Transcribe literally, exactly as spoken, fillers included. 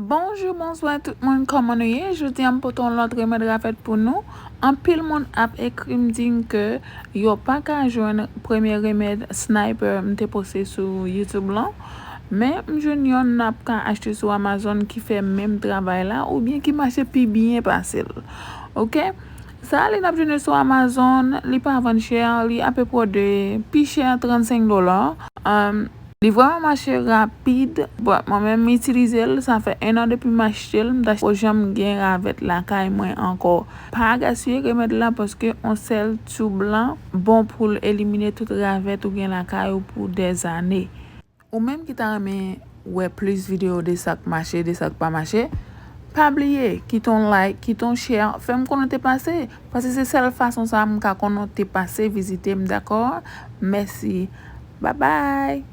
Bonjou, bonswa tout moun, kòman nou ye? Jodi a m pote yon lòt remèd ravèt pou nou. Anpil moun ap ekri m di m ke yo pa ka jwenn premye remèd Sniper m te poste sou YouTube lan. Men m jwenn yonn n ap ka achte sou Amazon ki fè menm travay la oubyen ki mache pi byen pase l. Oke? Sa li n ap jwenn sou Amazon, li pa vann chè, li apepre de pi chè trannsenk dola. Um, Li vrèman mache rapid. Bon, mwen menm m itilize l, sa fè en an depi m achte l, m ta poko janm gen ravèt lakay mwen ankò. Pa gaspiye remèd la paske yon sèl tube lan bon pou l elimine tout ravèt ou gen lakay ou pou dèzane. Ou menm ki ta renmen wè plis videyo de sa k mache, de sa k pa mache, pa bliye kite yon like, kite yon share, fè m konnen w te pase, paske se sèl fason sa a m ka konnen w te pase vizite m, dakò? Mèsi. Babay!